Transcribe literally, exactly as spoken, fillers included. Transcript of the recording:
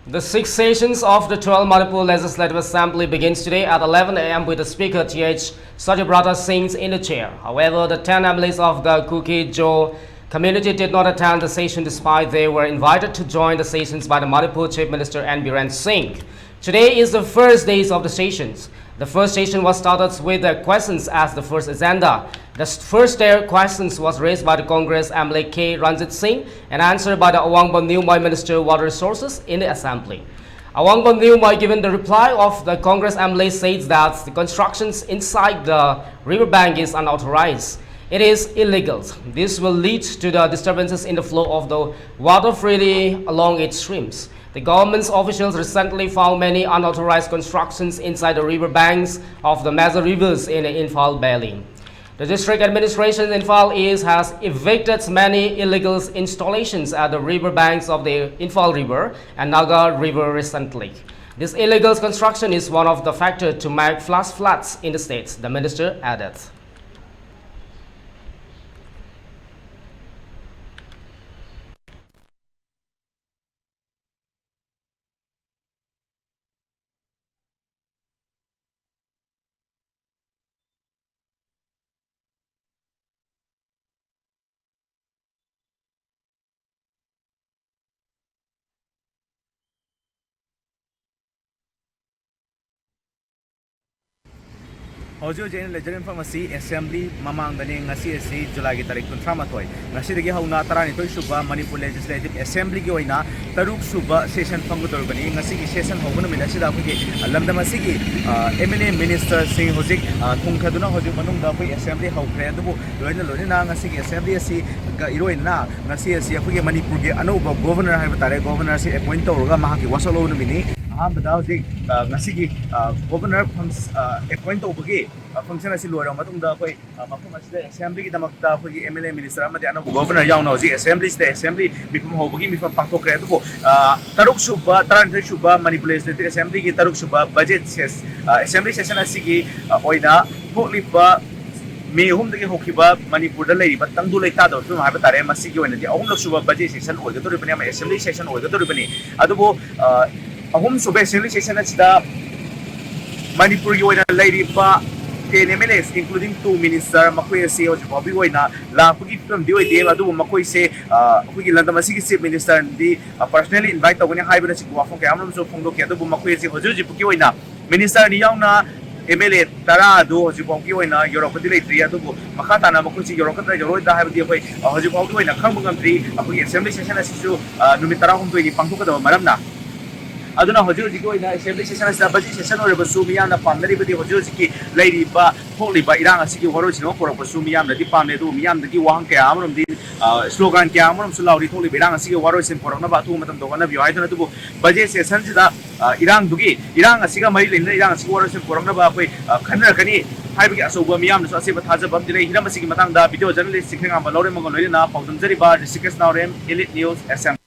The sixth sessions of the twelfth Manipur Legislative Assembly begins today at eleven a m with the Speaker Th Satyabrata Singh in the chair. However, the ten M L As of the Kuki-Zo community did not attend the session despite they were invited to join the sessions by the Manipur Chief Minister N Biren Singh. Today is the first days of the sessions. The first session was started with the questions as the first agenda. The s- first their questions was raised by the Congress M L A K Ranjit Singh and answered by the Awangbam Newmai Minister Water Resources in the Assembly. Awangbam Newmai, given the reply of the Congress M L A, says that the constructions inside the riverbank is unauthorized. It is illegal. This will lead to the disturbances in the flow of the water freely along its streams. The government's officials recently found many unauthorized constructions inside the riverbanks of the major rivers in the Imphal Valley. The district administration in Imphal East has evicted many illegal installations at the riverbanks of the Imphal River and Naga River recently. This illegal construction is one of the factors to make flash floods in the state, the minister added. ꯍꯧꯖꯤꯛ ꯍꯧꯖꯤꯛ ꯑꯩꯅ ꯂꯩꯖꯔꯤꯕ ꯃꯐꯝ ꯑꯁꯤ assembly ꯃꯃꯥꯡꯗꯅꯤ꯫ ꯉꯁꯤ ꯑꯁꯤ ꯖꯨꯂꯥꯏꯒꯤ ꯇꯥꯔꯤꯛ ꯀꯨꯟꯊ꯭ꯔꯥ ꯃꯥꯊꯣꯏ꯫ ꯉꯁꯤꯗꯒꯤ ꯍꯧꯅ ꯇꯔꯥꯅꯤꯊꯣꯏ ꯁꯨꯕ ꯃꯅꯤꯄꯨꯔ ꯂꯦꯖꯤꯁꯂꯦꯇꯤꯚ ꯑꯦꯁꯦꯝꯕ꯭ꯂꯤꯒꯤ ꯑꯣꯏꯅ ꯇꯔꯨꯛ ꯁꯨꯕ ꯁꯦꯁꯟ ꯐꯝꯒꯗꯧꯔꯤꯕꯅꯤ꯫ ꯉꯁꯤꯒꯤ ꯁꯦꯁꯟ ꯍꯧꯕ ꯅꯨꯃꯤꯠ ꯑꯁꯤꯗ ꯑꯩꯈꯣꯏꯒꯤ ꯂꯝꯗꯝ ꯑꯁꯤꯒꯤ ꯑꯦꯝ ꯑꯦꯜ ꯑꯦ ꯃꯤꯅꯤꯁꯇꯔꯁꯤꯡ ꯍꯧꯖꯤꯛ ꯊꯨꯡꯊꯗꯨꯅ ꯍꯧꯖꯤꯛ ꯃꯅꯨꯡꯗ ꯑꯩꯈꯣꯏ ꯑꯦꯁꯦꯝꯕ꯭ꯂꯤ ꯍꯧꯈ꯭ꯔꯦ꯫ ꯑꯗꯨꯕꯨ ꯂꯣꯏꯅ ꯂꯣꯏꯅꯅ ꯉꯁꯤꯒꯤ ꯑꯦꯁꯦꯝꯕ꯭ꯂꯤ ꯑꯁꯤꯒ ꯏꯔꯣꯏꯅꯅ ꯉꯁꯤ ꯑꯁꯤ ꯑꯩꯈꯣꯏꯒꯤ ꯃꯅꯤꯄꯨꯔꯒꯤ ꯑꯅꯧꯕ ꯒꯣꯚꯔꯅꯔ ꯍꯥꯏꯕ ꯇꯥꯔꯦ, ꯒꯣꯚꯔꯅꯔꯁꯤ ꯑꯦꯄꯣꯏꯟ ꯇꯧꯔꯒ ꯃꯍꯥꯛꯀꯤ ꯋꯥꯁꯛ ꯂꯧꯕ ꯅꯨꯃꯤꯠꯅꯤ꯫ ꯑꯍꯥꯟꯕꯗ ꯍꯧꯖꯤꯛ ꯉꯁꯤꯒꯤ ꯒꯣꯚꯔꯅꯔ ꯑꯦꯄꯣꯏꯟ ꯇꯧꯕꯒꯤ ꯐꯪꯁꯟ ꯑꯁꯤ ꯂꯣꯏꯔꯕ ꯃꯇꯨꯡꯗ ꯑꯩꯈꯣꯏ ꯃꯐꯝ ꯑꯁꯤꯗ ꯑꯦꯁꯦꯝꯕ꯭ꯂꯤꯒꯤꯗꯃꯛꯇ ꯑꯩꯈꯣꯏꯒꯤ ꯑꯦꯝ ꯑꯦꯜ ꯑꯦ ꯃꯤꯅꯤꯁꯇꯔ ꯑꯃꯗꯤ ꯑꯅꯧꯕ ꯒꯣꯚꯔꯅꯔ ꯌꯥꯎꯅ ꯍꯧꯖꯤꯛ ꯑꯦꯁꯦꯝꯕ꯭ꯂꯤꯁꯤꯗ ꯑꯦꯁꯦꯝꯕ꯭ꯂꯤ ꯃꯤꯐꯝ ꯍꯧꯕꯒꯤ ꯃꯤꯐꯝ ꯄꯥꯡꯊꯣꯛꯈ꯭ꯔꯦ꯫ ꯑꯗꯨꯕꯨ ꯇꯔꯨꯛ ꯁꯨꯕ ꯇꯔꯥꯅꯤꯊꯣꯏ ꯁꯨꯕ ꯃꯅꯤꯄꯨꯔ ꯂꯦꯖꯤꯁꯂꯦꯇꯤꯚ ꯑꯦꯁꯦꯝꯕ꯭ꯂꯤꯒꯤ ꯇꯔꯨꯛ ꯁꯨꯕ ꯕꯖꯦꯠ ꯁꯦꯁ ꯑꯦꯁꯦꯝꯕ꯭ꯂꯤ ꯁꯦꯁꯟ ꯑꯁꯤꯒꯤ ꯑꯣꯏꯅ ꯊꯣꯛꯂꯤꯕ ꯃꯦ ꯑꯍꯨꯝꯗꯒꯤ ꯍꯧꯈꯤꯕ ꯃꯅꯤꯄꯨꯔꯗ ꯂꯩꯔꯤꯕ ꯇꯪꯗꯨ ꯂꯩꯇꯥꯗꯕ ꯐꯤꯕꯝ ꯍꯥꯏꯕ ꯇꯥꯔꯦ꯫ ꯃꯁꯤꯒꯤ ꯑꯣꯏꯅꯗꯤ ꯑꯍꯨꯝꯂꯛ ꯁꯨꯕ budget session ꯑꯣꯏꯒꯗꯧꯔꯤꯕꯅꯤ ꯑꯃ assembly session ꯑꯣꯏꯒꯗꯧꯔꯤꯕꯅꯤ꯫ ꯑꯗꯨꯕꯨ ꯑ, ꯑꯍꯨꯝꯁꯨꯕ assembly session ꯑꯁꯤꯗ ꯃꯅꯤꯄꯨꯔꯒꯤ ꯑꯣꯏꯅ ꯂꯩꯔꯤꯕ ten M L As, including two minister, ꯃꯈꯣꯏ ꯑꯁꯤ ꯍꯧꯖꯤꯛ ꯐꯥꯎꯕꯒꯤ ꯑꯣꯏꯅ ꯂꯥꯛꯄꯒꯤ ꯐꯤꯕꯝꯗꯤ ꯑꯣꯏꯗꯦ꯫ ꯑꯗꯨꯕꯨ ꯃꯈꯣꯏꯁꯦ, ꯑ, ꯑꯩꯈꯣꯏꯒꯤ ꯂꯝꯗꯝ ꯑꯁꯤꯒꯤ chief ministerꯅꯗꯤ, ꯑ, personally invite ꯇꯧꯒꯅꯤ ꯍꯥꯏꯕꯅꯆꯤꯡꯕ ꯋꯥꯐꯝ ꯀꯌꯥ ꯑꯃꯔꯣꯝꯁꯨ ꯐꯣꯡꯗꯣꯛꯈꯤ꯫ ꯑꯗꯨꯕꯨ ꯃꯈꯣꯏ ꯑꯁꯤ ꯍꯧꯖꯤꯛ ꯍꯧꯖꯤꯛꯄꯨꯒꯤ ꯑꯣꯏꯅ ministerꯅꯤ ꯌꯥꯎꯅ M L A ꯇꯔꯥ ꯑꯗꯨ ꯍꯧꯖꯤꯛ ꯐꯥꯎꯒꯤ ꯑꯣꯏꯅ ꯌꯧꯔꯛꯄꯗꯤ ꯂꯩꯇ꯭ꯔꯤ꯫ ꯑꯗꯨꯕꯨ ꯃꯈꯥ ꯇꯥꯅ ꯃꯈꯣꯏꯁꯤ ꯌꯧꯔꯛꯀꯗ꯭ꯔꯥ ꯌꯧꯔꯛꯑꯣꯏꯗ꯭ꯔꯥ ꯍꯥꯏꯕꯗꯤ ꯑꯩꯈꯣꯏ, ꯑ, ꯍꯧꯖꯤꯛ ꯐꯥꯎꯒꯤ ꯑꯣꯏꯅ ꯈꯪꯕ ꯉꯝꯗ꯭ꯔꯤ꯫ ꯑꯩꯈꯣꯏꯒꯤ assembly session ꯑꯁꯤꯁꯨ, ꯑ, ꯅꯨꯃꯤꯠ ꯇꯔꯥꯍꯨꯝꯗꯣꯏꯅꯤ ꯄꯥꯡꯊꯣꯛꯀꯗꯕ ꯃꯔꯝꯅ꯫ ꯑꯗꯨꯅ ꯍꯧꯖꯤꯛ ꯍꯧꯖꯤꯛꯀꯤ ꯑꯣꯏꯅ assembly session ꯑꯁꯤꯗ budget session ꯑꯣꯏꯔꯕꯁꯨ ꯃꯤꯌꯥꯝꯅ ꯄꯥꯝꯅꯔꯤꯕꯗꯤ ꯍꯧꯖꯤꯛ ꯍꯧꯖꯤꯛꯀꯤ ꯂꯩꯔꯤꯕ ꯊꯣꯛꯂꯤꯕ ꯏꯔꯥꯡ ꯑꯁꯤꯒꯤ ꯋꯥꯔꯣꯏꯁꯤꯟ ꯑꯃ ꯄꯨꯔꯛꯄꯁꯨ ꯃꯤꯌꯥꯝꯅꯗꯤ ꯄꯥꯝꯅꯩ꯫ ꯑꯗꯨꯕꯨ ꯃꯤꯌꯥꯝꯗꯒꯤ ꯋꯥꯍꯪ ꯀꯌꯥ ꯑꯃꯔꯣꯝꯗꯤ, ꯑ, slogan ꯀꯌꯥ ꯑꯃꯔꯣꯝꯁꯨ ꯂꯥꯎꯔꯤ꯫ ꯊꯣꯛꯂꯤꯕ ꯏꯔꯥꯡ ꯑꯁꯤꯒꯤ ꯋꯥꯔꯣꯏꯁꯤꯟ ꯄꯨꯔꯛꯅꯕ ꯑꯊꯨꯕ ꯃꯇꯝꯗ ꯍꯣꯠꯅꯕꯤꯌꯨ ꯍꯥꯏꯗꯨꯅ꯫ ꯑꯗꯨꯕꯨ budget sessionꯁꯤꯗ, ꯑ, ꯏꯔꯥꯡꯗꯨꯒꯤ, ꯏꯔꯥꯡ ꯑꯁꯤꯒ ꯃꯔꯤ ꯂꯩꯅꯅ ꯏꯔꯥꯡ ꯑꯁꯤꯒꯤ ꯋꯥꯔꯣꯏꯁꯤꯟ ꯄꯨꯔꯛꯅꯕ ꯑꯩꯈꯣꯏ, ꯑ, ꯈꯟꯅꯔꯛꯀꯅꯤ ꯍꯥꯏꯕꯒꯤ ꯑꯆꯧꯕ ꯃꯤꯌꯥꯝꯅꯁꯨ ꯑꯆꯦꯠꯄ ꯊꯥꯖꯕ ꯑꯃꯗꯤ ꯂꯩ꯫ ꯍꯤꯔꯝ ꯑꯁꯤꯒꯤ ꯃꯇꯥꯡꯗ video journalist ꯆꯤꯡꯈꯩꯉꯥꯝꯕ ꯂꯧꯔꯦꯝꯃꯒ ꯂꯣꯏꯅꯅ ꯄꯥꯎꯗꯝꯖꯔꯤꯕ ꯔꯤꯁꯤꯀꯦꯁ ꯅꯥꯎꯔꯦꯝ, Elite News, S M꯫